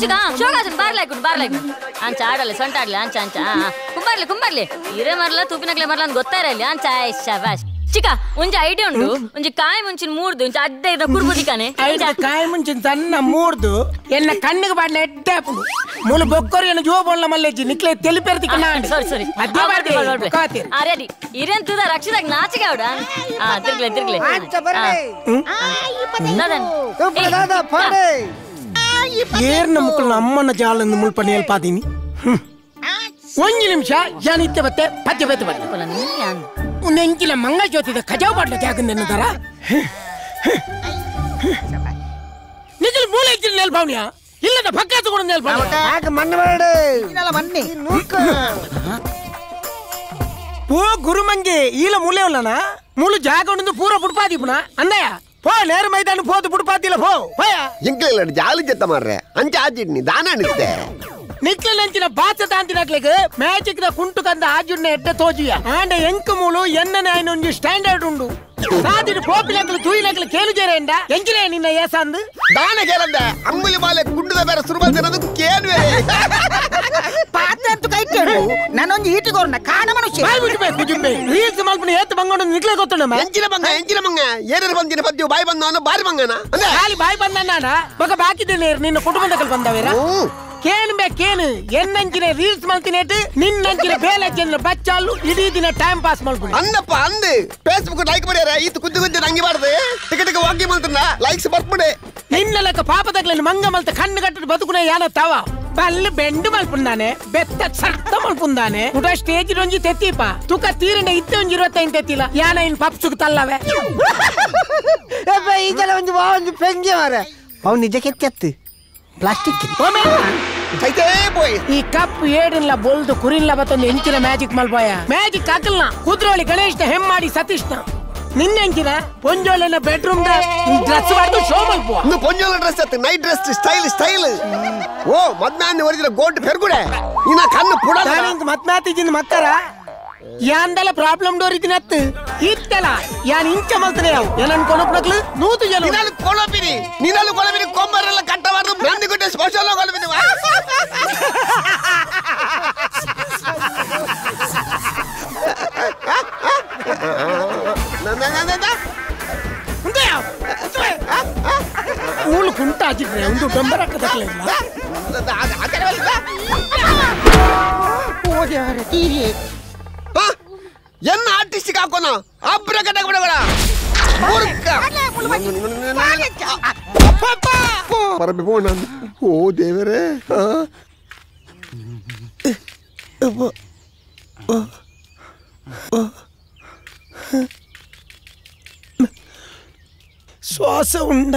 ಚಿಕ ಶೋಗಾಜನ್ ಬಾರ್ಲಾಯ್ಕೊಂಡು ಬಾರ್ಲಾಯ್ಕೊಂಡು ಅಂಚ ಆಡಲ್ಲ ಸೊಂಟ ಆಡ್ಲಿ ಅಂಚ ಅಂಚ ಕುಂಬಾರ್ಲಿ ಕುಂಬಾರ್ಲಿ ಇರೇ ಮರಲ ತೂಪಿನಕ್ಲೆ ಮರಲ ಅಂತ ಗೊತ್ತಾರ ಇಲ್ಲಿ ಅಂಚ ಶಬಾಷ್ ಚಿಕ್ಕ ಒಂಜಿ ಐಡಿಯಾ ಉಂಡು ಒಂಜಿ ಕಾಯಿ ಮುಂಚಿನ ಮೂರ್ದು ಒಂಜಿ ಅಡ್ಡ ಇದ್ದ ಕುರ್ಬುದಿಕಾನೆ ಕಾಯಿ ಮುಂಚಿನ ಸಣ್ಣ ಮೂರ್ದು ಎನ್ನ ಕಣ್ಣಿಗೆ ಬಾಡ್ಲೆ ಎಡ್ಡೆ ಆಪುಂಡು ಮೂಲು ಬೊಕ್ಕರು ಎನ್ನ ಜೋ ಬೋಳ್ನ ಮಲ್ಲೆಜ್ಜಿ ನಿಕ್ಲೆ ತೆಲಿಪೆರ್ತಿ ಕಣ್ಣ ಸಾರಿ ಸಾರಿ ರೆಡಿ ಇರೆಂತದ ರಕ್ಷಿದಾಗ ನಾಚಿಗೆ ಅವಡ ತಿರ್ಗ್ಲೆ ತಿರ್ಗ್ಲೆ ಏರ್ನ ಮುಕ್ಕಳನ್ನ ಅಮ್ಮನ ಜಾಲನ್ನು ಮುಲ್ಪ ನೇಲ್ಪಾದೀನಿ ಒಂಜಿ ನಿಮಿಷ ಯಾನಿತ್ತೆ ಬತ್ತೆ ಪದ್ಯ ಬತ್ತೆ ಬಲ್ಲ ನೆಂಕಿಲ ಮಂಗಳ ಜ್ಯೋತಿದ ಖಜಾವ್ ಬಾಟ್ಲ ಜಾಗಂದೆನ್ನದಾರ ನಿಖಿಲ್ ಮೂಲೆ ಇದ್ದಿಲ್ಲ ನೆಲ್ಪಾವನಿಯ ಇಲ್ಲದ ಪಕ್ಕ ತಗೊಂಡು ನೆಲ್ಪಾವನಿ ಮಣ್ಣು ಬೇಡ ಮಣ್ಣಿ ಪೋ ಗುರುಮಂಗೆ ಈಲ ಮೂಲೆ ಉಲ್ಲನ ಮೂಲು ಜಾಗ ಉಂಡು ಪೂರ ಪುಡ್ಪಾದಿಪುನ ಅಂದಯ ಪೋ ನೇರ ಮೈದಾನ ಪೋದು ಪುಡ್ಪಾತಿಲ್ಲ ಪೋ ಪೋಯ ಎಂಕಲ ಜಾಲಿ ಜತ್ತ ಮಾರ್ರೆ ಅಂಚ ಆಜಿಡ್ನಿ ದಾನ ಅನಿಸ್ತೆ ನಿಕ್ಲಂಚಿನ ಬಾಚ ತಾಂತಿನಕ್ಲೆಗ್ ಮ್ಯಾಜಿಕ್ the ಕುಂಟು ಕಂದ ಆಜುಡ್ನ ಎಡ್ಡೆ ತೋಜುಯ ಆಂಡ ಎಂಕ ಮೂಲು ಎನ್ನ ನಾಯನ ಒಂಜಿ ಸ್ಟ್ಯಾಂಡರ್ಡ್ ಉಂಡು ಸಾದಿಡು ಪೋಪಿಲಕ್ಲು ತೂಯಿಲಕ್ಲು ಕೇಳು ಜೇರೆಂಡ ಎಂಜಿನೇ ನಿನ್ನ ಏಸಾಂದು ದಾನ ಕೇಳಂದ ಅಂಗುಲಿ ಮಾಲೆ ಕುಂಡುದ ಬೇರೆ ಸುರುಬಲ್ತಿರೋದು ಕೇಳುವೆ ಪಾತ್ರ ಅಂತೂ ಕೈ ನಾನೊಂದು ಈಟಿಗೋರ್ನ ಕಾಣ ಮನುಷ್ಯ ಬಾಯ್ ಬಿಡ್ಬೇಕು ಕುಜುಂಬೆ ರೀಲ್ಸ್ ಮಲ್ಪನ ಏತ್ ಬಂಗೊಂಡು ನಿಕ್ಲೆ ಗೊತ್ತುಂಡಮ್ಮ ಎಂಚಿನ ಬಂಗ ಎಂಚಿನ ಬಂಗ ಏನೇರು ಬಂದಿನ ಪದ್ಯ ಬಾಯಿ ಬಂದವನು ಬಾರಿ ಬಂಗನ ಅಂದ್ರೆ ಖಾಲಿ ಬಾಯಿ ಬಂದಣ್ಣ ಬಗ ಬಾಕಿದ್ದೇನೆ ನಿನ್ನ ಕುಟುಂಬದ ಬಂದವೇರ ಕೇನು ಬೇ ಕೇನು ಎನ್ನಂಚಿನ ರೀಲ್ಸ್ ಮಲ್ತಿನೇಟ್ ನಿನ್ನಂಚಿನ ಬೇಲೆ ಜನ ಬಚ್ಚಾಲು ಇಡೀ ದಿನ ಟೈಮ್ ಪಾಸ್ ಮಲ್ಪು ಅಂದಪ್ಪ ಅಂದು ಫೇಸ್ಬುಕ್ ಲೈಕ್ ಮಾಡ್ಯಾರ ಈತ ಕುದ್ದು ಕುದ್ದು ನಂಗಿ ಬಾರ್ದು ಟಿಕೆಟ್ ವಾಕಿ ಮಲ್ತನ ಲೈಕ್ಸ್ ಬರ್ಪುಡೆ ನಿನ್ನ ಲೆಕ್ಕ ಪಾಪದಗ್ಲನ್ನು ಮಂಗ ಮಲ್ತ ಕಣ್ಣು ಕಟ್ಟು ಬದುಕುನ ಯಾನ ತವ ಬಲ್ಲು ಬೆಂಡು ಮಲ್ಪುಂದಾನೆ ಬೆತ್ತ ಸರ್ತ ಮಲ್ಪುಂದಾನೆ ಉಡ ಸ್ಟೇಜ್ ಒಂಜಿ ತೆತ್ತೀಪ ತುಕ ತೀರಂಡ ಇತ್ತೆ ಒಂಜಿ 25 ತೆತ್ತಿಲ್ಲ ಯಾನ ಇನ್ ಪಪ್ಸುಕ್ ತಲ್ಲವೆ ಈಗೆಲ್ಲ ಒಂದು ಒಂದು ಪೆಂಗೆ ಮಾರ ಅವ್ನು ನಿಜಕ್ಕೆ ಎತ್ತು ಪ್ಲಾಸ್ಟಿಕ್ ಈ ಕಪ್ ಏಡಿಲ್ಲ ಬೋಲ್ದು ಕುರಿಲ್ಲ ಬತ್ತೊಂದು ಎಂಚಿನ ಮ್ಯಾಜಿಕ್ ಮಲ್ಪಾಯ ಮ್ಯಾಜಿಕ್ ಹಾಕಲ್ನ ಕುದ್ರೋಳಿ ಗಣೇಶ್ನ ಹೆಮ್ಮಾಡಿ ಸತೀಶ್ನ ನಿನ್ನೆಂಚಿನ ಪೊಂಜೋಲೆನ ಬೆಡ್ರೂಮ್ ಡ್ರೆಸ್ ಮಾಡ್ದು ಶೋ ಮಲ್ಪುವ ಇನ್ನು ಪೊಂಜೋಲ ಡ್ರೆಸ್ ಅತ್ತು ನೈಟ್ ಡ್ರೆಸ್ ಸ್ಟೈಲ್ ಸ್ಟೈಲ್ ಓ ಮದ್ಮ್ಯಾನ್ ಒರಿಜಿನ ಗೋಲ್ಡ್ ಫೆರ್ಗುಡೆ ಇನ್ನ ಕಣ್ಣು ಪುಡ ಮತ್ಮ್ಯಾತಿಜಿನ ಮಕ್ಕರ ಯಾಂದಲ ಪ್ರಾಬ್ಲಮ್ ಡೋರ್ ಇದಿನತ್ತು ಇತ್ತಲ ಯಾನ್ ಇಂಚ ಮಲ್ತನೆ ಯಾವು ಏನನ್ ಕೊನಪ್ನಕ್ಲು ನೂತು ಜನ ನಿನಲು ಕೊಳಪಿನಿ ನಿನಲು ಕೊಳಪಿನಿ ಕೊಂಬರೆಲ್ಲ ಕಟ್ಟಬಾರದು ನಂದಿಗುಡ್ಡೆ ಸ್ಪೆಷಲ್ ಕೊಳಪಿನಿ ಮೂಲು ಕುಂಟ ಹಾಕಿದ್ರೆ ಒಂದು ಡೊಂಬರ ಹಾಕದಕ್ಲಿಲ್ಲ ಎನ್ನ ಆರ್ಟಿಸ್ಟಿಕ್ ಹಾಕೋಣ ಅಬ್ರ ಕಟ್ಟ ಬಿಡಬೇಡ ಓ ದೇವರೇ ಶ್ವಾಸ ಉಂಡ